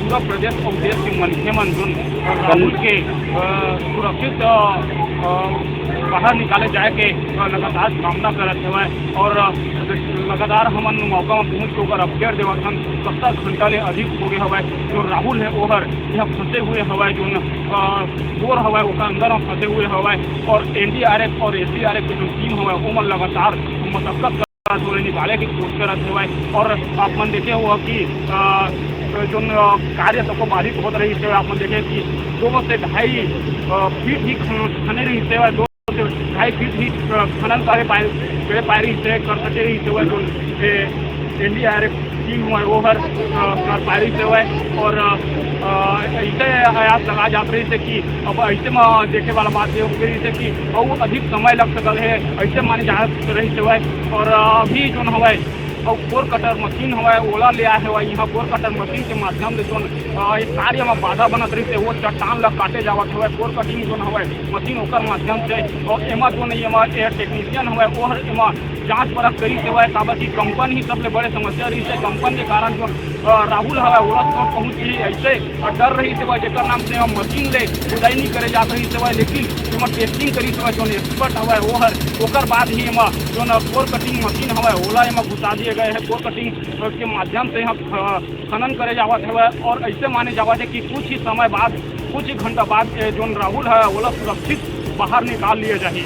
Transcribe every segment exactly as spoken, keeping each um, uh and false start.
उत्तर प्रदेश अउ देश के मनखे मन जोन राहुल के, अ, सुरक्षित, अ, अ, बाहर निकाले जाए के, अ, लगातार कामना करत हवय और, अ, लगातार हमन मौका म पहुंच के ओकर update देवत हन। सत्तर घंटा ले अधिक हो गए हवय, जो राहुल हे ओहर यह फंसे हुए हवय, जोन, अ, बोर हवय ओकर अंदर म फंसे हुए हवय और एनडीआरएफ और एसडीआरएफ के जो टीम हवय ओमन लगातार मशक्कत करत हुए निकाले के कोशिश करत हवय। और आप मन देखे हुआ कि, अ, जोन, अ, कार्य सबको बाधित होत रहिस हे, आप मन देखे कि दो से ढाई, अ, फीट ही खन-, खने रहिस हे, दो से ढाई फीट ही, अ, खनन करे पाए, करे पाए रहिस हे, कर सके रहिस हे, जोन, ए, एनडीआरएफ टीम हवय, वो हर, अ, कर पाए रहिस हवय। और, अ, अ, ऐसे आयास लगा जात रहिस हे कि अब ऐसे म देखे वाला बात ये हो गई रहिस हे कि अउ अधिक समय लग सकल हे, ऐसे माने जात रहिस हवय। और, अ, अभी जोन हवय, अउ कोर कटर मशीन हवय, ओला ले आए हवय। यहाँ कोर कटर मशीन के माध्यम ले जोन, अ, एक कार्य म बाधा बनत रहिस हे, वो चट्टान ल काटे जावत हवय। कोर कटिंग जोन हवय मशीन, ओकर माध्यम से। और एमा जोन एमा ए टेक्नीशियन हवय, वो हर एमा जांच परख करिस हवय, काबर कि कंपन ही सबले बड़े समस्या रहिस हे। कंपन के कारण जो, अ, राहुल हवय, ओला चोट पहुंच गे, ऐसे डर रहिस हवय, जेकर नाम से एमा मशीन ले खुदाई नहीं करे जात रहिस हवय, लेकिन एमा टेस्टिंग करिस हवय, जोन एक्सपर्ट हवय, वो हर, ओकर बाद ही एमा जोन कोर कटिंग मशीन हवय, ओला एमा घुसा दिए गए हे। कोर कटिंग के माध्यम से यहाँ, अ, खनन करे जावत हवय और ऐसे माने जावत हे कि कुछ ही समय बाद, कुछ ही घंटा बाद, ए, जोन राहुल हवय, ओला सुरक्षित बाहर निकाल लिया जाही।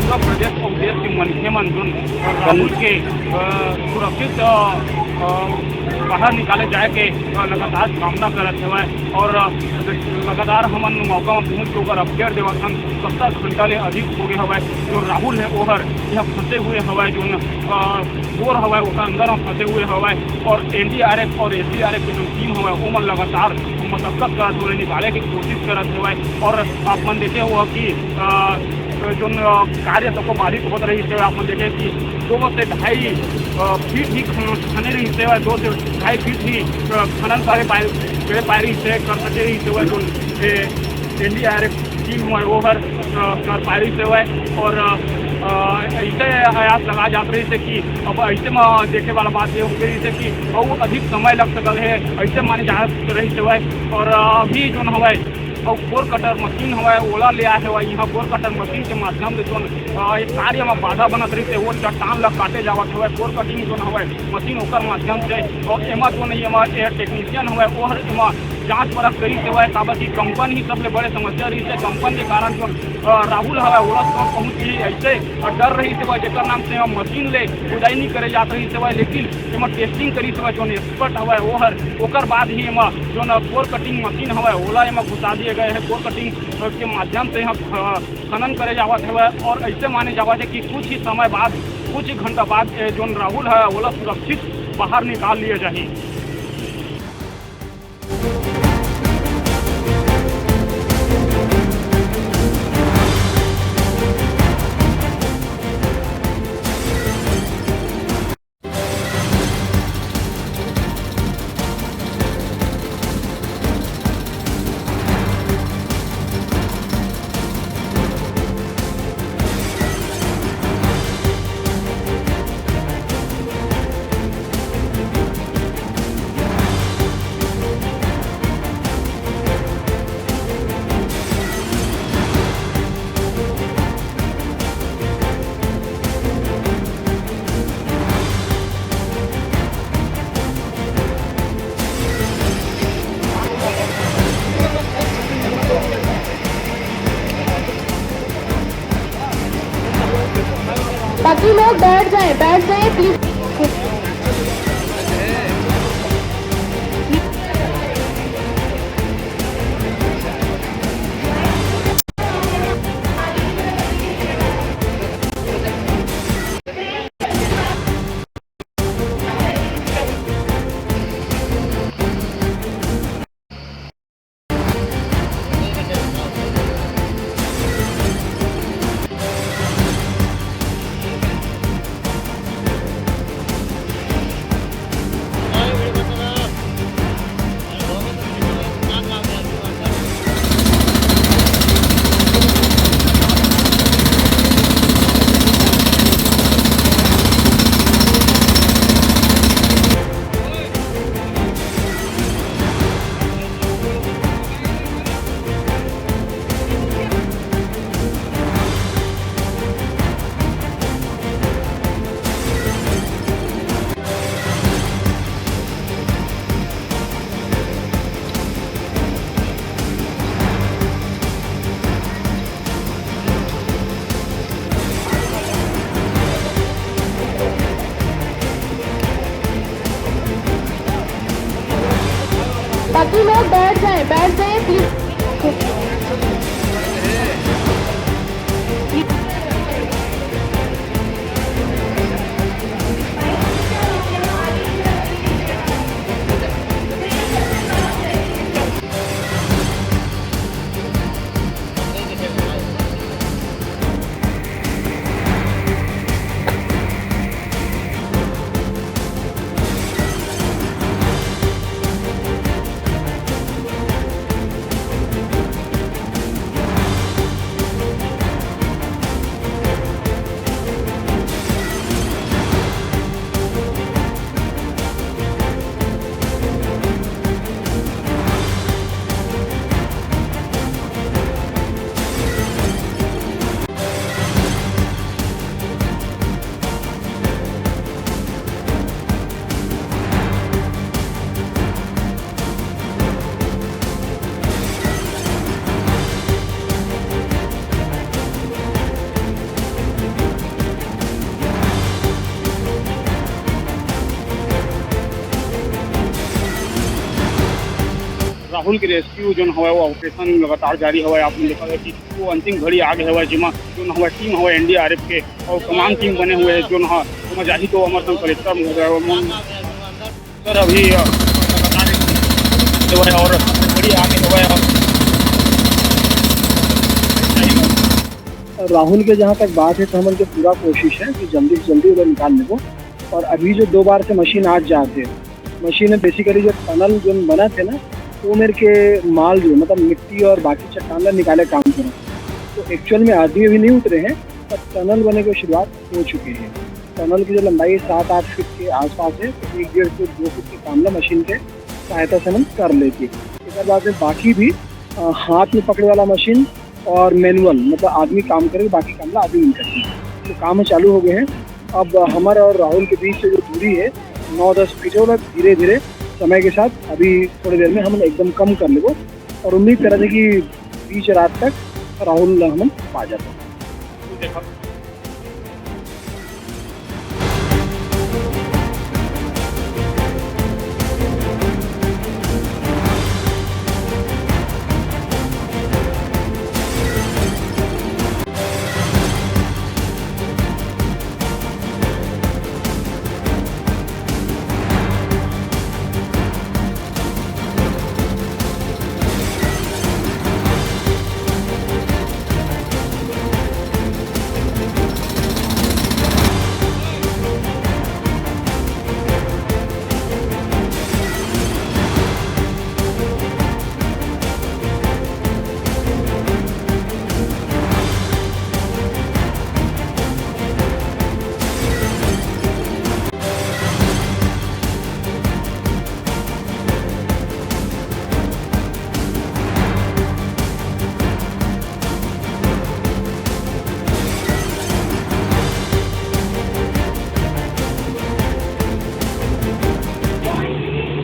उत्तर प्रदेश अउ देश के मनखे मन जोन राहुल के, अ, सुरक्षित, अ, अ, बाहर निकाले जाए के, अ, लगातार कामना करत हवय और, अ, लगातार हमन मौका म पहुंच के ओकर अपडेट देवत हन। सत्तर घंटा ले अधिक हो गए हवय, जो राहुल हे ओहर यह फंसे हुए हवय, जोन, अ, बोर हवय ओकर अंदर म फंसे हुए हवय और एनडीआरएफ और एसडीआरएफ के जो टीम हवय ओमन लगातार मशक्कत करत हुए निकाले के कोशिश करत हवय। और आप मन देखे हुआ कि, अ, जोन, अ, कार्य सबको बाधित होत रहिस हे, आप मन देखे कि दो से ढाई, अ, फीट ही खन-, खने रहिस हे, दो से ढाई फीट ही, अ, खनन करे पाए, करे पाए रहिस हे, कर सके रहिस हे, जोन, ए, एनडीआरएफ टीम हवय, वो हर, अ, कर पाए रहिस हवय। और, अ, अ, ऐसे आयास लगा जात रहिस हे कि अब ऐसे म देखे वाला बात ये हो गई रहिस हे कि अउ अधिक समय लग सकल हे, ऐसे माने जात रहिस हवय। और, अ, अभी जोन हवय, अउ कोर कटर मशीन हवय, ओला ले आए हवय। यहाँ कोर कटर मशीन के माध्यम ले जोन, अ, एक कार्य म बाधा बनत रहिस हे, वो चट्टान ल काटे जावत हवय। कोर कटिंग जोन हवय मशीन, ओकर माध्यम से। और एमा जोन एमा ए टेक्नीशियन हवय, वो हर एमा जांच परख करिस हवय, काबर कि कंपन ही सबले बड़े समस्या रहिस हे। कंपन के कारण जो, अ, राहुल हवय, ओला चोट पहुंच गे, ऐसे डर रहिस हवय, जेकर नाम से एमा मशीन ले खुदाई नहीं करे जात रहिस हवय, लेकिन एमा टेस्टिंग करिस हवय, जोन एक्सपर्ट हवय, वो हर, ओकर बाद ही एमा जोन कोर कटिंग मशीन हवय, ओला एमा घुसा दिए गए हे। कोर कटिंग, अ, के माध्यम से यहाँ, अ, खनन करे जावत हवय और ऐसे माने जावत हे कि कुछ ही समय बाद, कुछ ही घंटा बाद, ए, जोन राहुल हवय, ओला सुरक्षित बाहर निकाल लिया जाही। बाकी लोग बैठ जाएं, बैठ जाएं प्लीज। बाकी लोग बैठ जाएं, बैठ जाएं प्लीज। राहुल के रेस्क्यू जोन हवय, वो ऑपरेशन लगातार जारी हवय। आप मन देखत हव कि वो अंतिम घड़ी आ गे हवय, जेमा जोन हवय टीम हवय एनडीआरएफ के और कमांड टीम बने हुए हे, जोन ह ओमा जाही तो हमर संग कलेक्टर महोदय, ओमन सर अभी, अ, लगातार हवय और घड़ी आ गे हवय और राहुल के जहाँ तक बात है, तो हमन के पूरा कोशिश है कि जल्दी से जल्दी ओला निकाल लेबो। और अभी जो दो बार से मशीन आज जात हे, मशीन में बेसिकली जो टनल जो बनत हे ना, वो मेर के माल जो, मतलब, मिट्टी और बाकी चट्टान ला निकाले काम करत। तो एक्चुअल में आदमी अभी नहीं उतरे हैं, पर टनल बने के शुरुआत हो चुके हैं। टनल की जो लंबाई है सात आठ फीट के आसपास है, तो एक डेढ़ फीट, दो फीट के काम ला मशीन के सहायता से हम कर लेती है। एक बाद में बाकी भी, अ, हाथ में पकड़े वाला मशीन और मैनुअल, मतलब आदमी काम करे, बाकी काम ला आदमी नहीं करती। तो काम चालू हो गए हैं। अब हमारा और राहुल के बीच से जो दूरी है नौ दस फीट है, वो धीरे धीरे समय के साथ अभी थोड़ी देर में हम एकदम कम कर लेबो और उम्मीद करा थे कि बीच रात तक राहुल ला हमन पा जाते।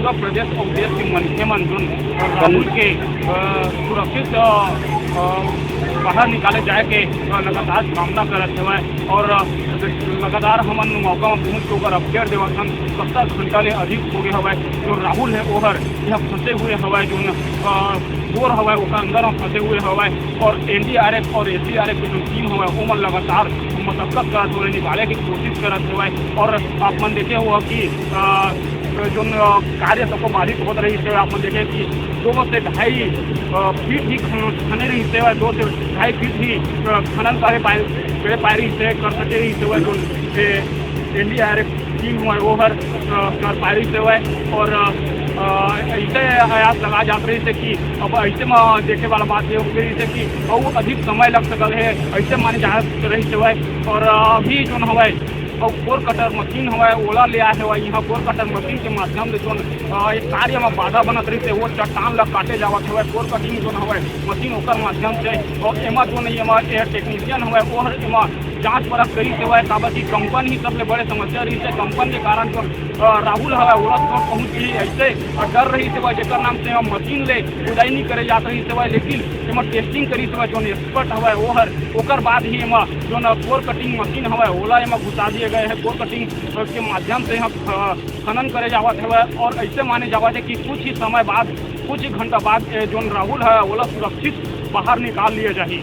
पूरा प्रदेश अउ देश के मनखे मन जोन राहुल के, अ, सुरक्षित, अ, अ, बाहर निकाले जाए के, अ, लगातार कामना करत हवय और, अ, लगातार हमन मौका म पहुंच के ओकर अपडेट देवत हन। सत्तर घंटा ले अधिक हो गए हवय, जो राहुल हे ओहर यह फंसे हुए हवय, जो, अ, बोर हवय ओकर अंदर म फंसे हुए हवय और एनडीआरएफ और एसडीआरएफ के जो टीम हवय ओमन लगातार मशक्कत करत हवय, निकाले के कोशिश करत हवय। और आप मन देखे हो कि, अ, जोन, अ, कार्य सबको बाधित होत रहिस हे, आप मन देखे कि दो से ढाई, अ, फीट ही खन-, खने रहिस हे, दो से ढाई फीट ही, अ, खनन करे पाए, करे पाए रहिस हे, कर सके रहिस हे, जोन, ए, एनडीआरएफ टीम हवय, वो हर, अ, कर पाए रहिस हे। और, अ, अ, ऐसे आयास लगा जात रहिस हे कि अब ऐसे म देखे वाला बात ये हो गई हे कि अउ अधिक समय लग सकत हे, ऐसे माने जात रहिस हे। और, अ, अभी जोन हवय, अउ कोर कटर मशीन हवय, ओला ले आए हवय। इहाँ कोर कटर मशीन के माध्यम ले जोन, अ, एक कार्य म बाधा बनत रहिस हे, वो चट्टान ल काटे जावत हवय, कोर कटिंग जोन हवय मशीन ओकर माध्यम से। और एमा जोन एमा ए टेक्नीशियन हवय, वो हर एमा जांच परख करिस हवय, काबर कि कंपन ही सबले बड़े समस्या रहिस हे। कंपन के कारण जोन, अ, राहुल हवय, ओला चोट पहुंच गे, ऐसे डर रहिस हवय, जेकर नाम से एमा मशीन ले खुदाई नहीं करे जात रहिस हवय। लेकिन एमा टेस्टिंग करिस हवय, जोन एक्सपर्ट हवय, वो हर ओकर बाद ही एमा जोन कोर कटिंग मशीन हवय, ओला एमा घुसा दिए गए हे। कोर कटिंग के माध्यम से यहाँ, अ, खनन करे जावत हवय और ऐसे माने जावत हे कि कुछ ही समय बाद, कुछ ही घंटा बाद, ए, जोन राहुल है, ओला सुरक्षित बाहर निकाल लिया जाही।